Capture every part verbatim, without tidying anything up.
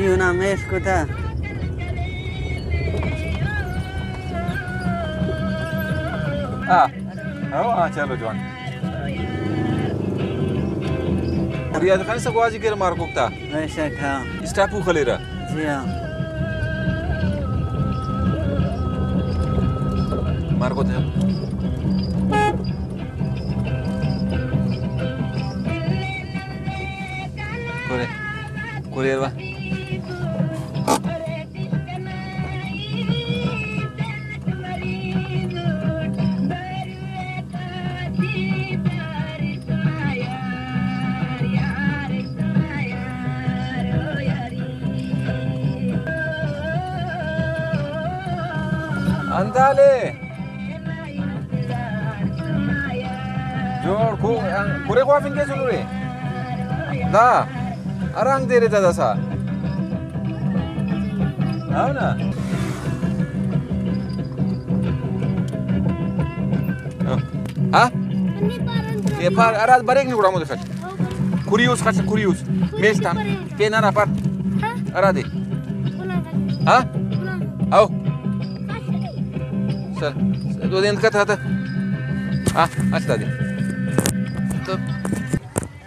اونا میل کتا۔ ہاں، ہاں، ہاں، چلو جوان۔ ریاض خان سے گوازی کر مار کوکتا۔ بے شک، ہاں۔ اسٹاپو خلیرہ۔ جی ہاں۔ مار کوکتا۔ کورے، کورے اروا۔ انتالے۔ جوڑ کو-، کورے خوافنگ کیسنو رے؟ دا، ارانگ دیرے تا داسا۔ ہاو نا؟ ہاں؟ اے پار اراد بریک نی گڑا مودے خٹ۔ کریوس خٹ، کریوس۔ میل تام۔ پین انا پار۔ ارادے۔ ہاں؟ او۔ سر، سر، دو دے انت کتہ تہ۔ ہاں، اچ دادے۔ تو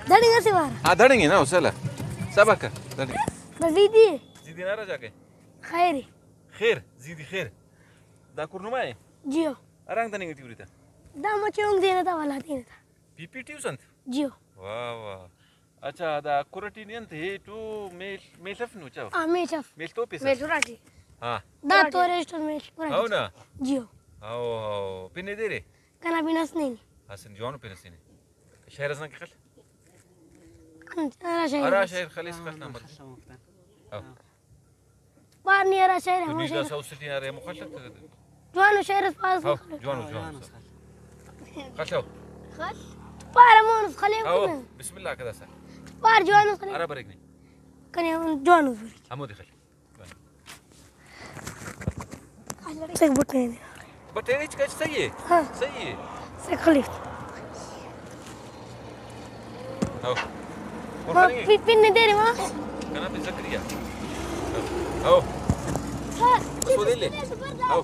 دڑنگ اسہ وار۔ ہاں، دڑنگ نا، سلا۔ سبق، دڑنگ۔ بس زیدی۔ زیدی نارا جاکے۔ خیر۔ خیر، زیدی خیر۔ دا کرنما اے؟ جیو۔ ارانگ دننگ ٹی ہُری تہ؟ دا مچے اونگ دینا تا، ولا دینا تا۔ پی پی ٹی اس انت؟ جیو۔ واہ، واہ۔ اچھا، دا کُرٹی نی انت ہیٹو میل، میل اف نو چا؟ ہاں، میل اف۔ میل توپیسہ؟ میل اراٹی۔ ہاں۔ دا توریسٹ میل اراٹی۔ ہو نا؟ جیو۔ ہو، ہو۔ پن ءِ دیرے؟ کنا پن اس نے نی۔ اسہ جوانو پن اس نے۔ شاعر اس نا کہ خل؟ انت، ہرا شاعر ہرا اس۔ شاعر خلیس خل نا مر۔ ہو۔ پار نی ہرا شاعر تو ہمو نی شاعر۔ داسہ است ٹی ارے ہمو خلک تہ۔ جوانو شاعر اس پاس ہاں، خلک۔ جوانو، ہاں، جوانو جوانو سر۔ خلک۔ پار ہمو اس خلیو ہاں، کنے۔ بسم اللہ کدا سر۔ پار جوانو خلیو۔ ارا بریک نی۔ کنے جوانو بریک۔ ہمو دے خلیو۔ سے بٹے نے۔ بٹ ایڑے ہچ کچ صحیح ہے۔ ہاں۔ صحیح ہے۔ سے خلیف۔ ہاؤ۔ اور ہاں، خلیف۔ پی-، پن دے رہے وہاں۔ کنا پہ زکریا۔ ہاؤ۔ ہاں۔ بس وہ دے لے۔ ہاؤ۔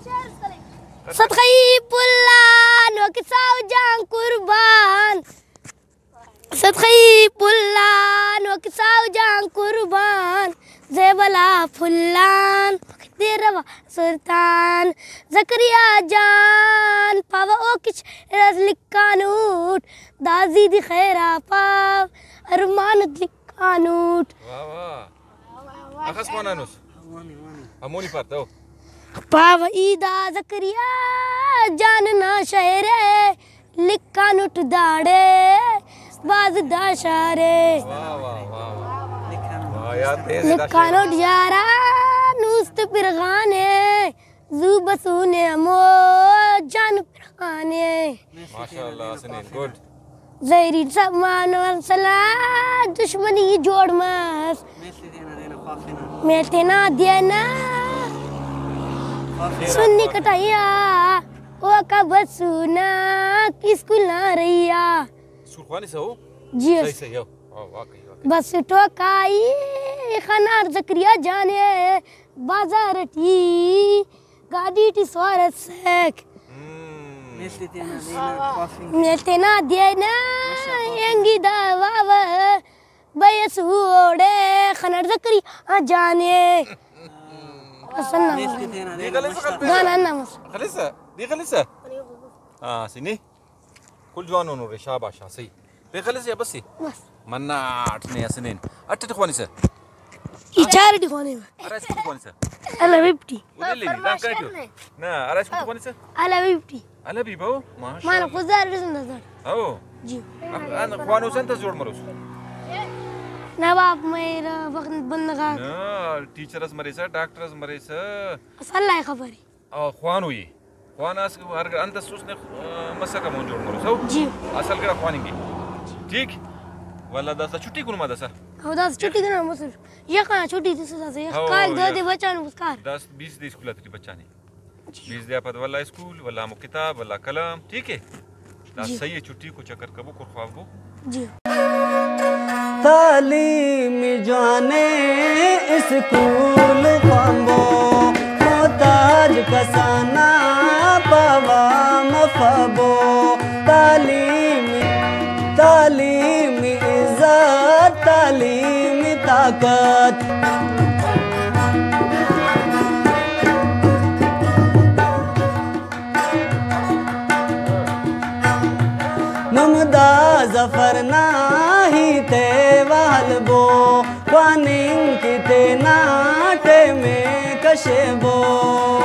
صدقہ ای پلان و کساو جان قربان۔ صدقہ ای پلان و کساو جان قربان، زیبلا پھلان دے روا سلطان۔ زکریا جان پاوہ او کچ لکھانوٹ، دا زیدی خیرا پاو ارمان لکھانوٹ۔ واہ واہ۔ اخس خوانانس؟ ہمونی پارتو۔ پاوہ ای دا زکریا جان نا شعر ءِ، لکھانٹ داڑے بھاز دا شار ءِ۔ واہ، واہ، واہ، واہ۔ واہ، یار، تیز ہے دا شعر۔ لکھانٹ یارا نوست پرغانے، زو بسونے ہمو جان پرغانے۔ ماشاءاللہ، حسنین، گڈ۔ زہری سامان و سلا دشمنی جوڑ مس۔ میل تینا دے نا سنی کٹائیا، اوکا بسونا اسکول نا رہیا۔ اسکول خوانسہ او؟ جی۔ صحیح، صحیح، او۔ واہ، واقعی، واقعی۔ بس ٹوکائی خنار زکریا جانے بازار ٹی گاڈی ٹی سوار اسک۔ ہم۔ میل تینا دے نا، میل تینا دے نا، اینگی دا واوہ۔ بھئی اسو اوڑے خنڑ زکری آ جانے۔ بس انا مس۔ گانا انا مس۔ خلصہ؟ دی خلصہ؟ ہاں، سنی۔ کل جوان ہنورے، شاباش، ہاں، صحیح۔ پین خلص یا بس؟ بس۔ منا اٹ نے اسنین۔ اٹ اٹ خوانسہ؟ ای چار ٹی خواننگ۔ ہرا اسکول خوانسہ؟ الہ بب ٹی۔ ادے لے نی، دا کائے ٹی؟ نہ، ہرا اسکول خوانسہ؟ الہ بب ٹی۔ الہ بب او؟ ماشاءاللہ۔ مانا خضدار رسم دا سر۔ او۔ جی۔ اخ-، ان خوانوس انت جوڑ مروس؟ نواب میر وخت بندغاک۔ نہ، ٹیچر اس مریسہ، ڈاکٹر اس مریسہ۔ بس اللہ ءِ خبر ءِ۔ او خوانو ای۔ خواناس ہر گڑا انت اس اس نے، آ، مسکہ مون جوڑ مروس، ہو؟ جی۔ اصل گڑا خواننگ ءِ۔ ٹھیک؟ ولدا داسا چھٹی کنما داسا۔ ہو، داسا چھٹی کنما مسر۔ یخا چھٹی تسس داسا۔ یخ ہو، کائک دو یخ۔ دے بچانو بس کار۔ داس بیس دے اسکول آتے بچانے۔ جی۔ بیس دے آ پد ولدا اسکول، ولدا ہمو کتاب، ولدا قلم، ٹھیک ہے؟ دا جی۔ صحیح ہے، چھٹی کو چکر کبو، کر خواب بو۔ جی۔ تعلیم جوان ءِ اسکول خوانبو، محتاج کسانا پاوا مفبو۔ تعلیم، تعلیم عزت، تعلیم طاقت۔ نم دا ظفر نا ہیت ءِ وہل بو، خواننگ کہ تینا ٹائم ءِ کشبو۔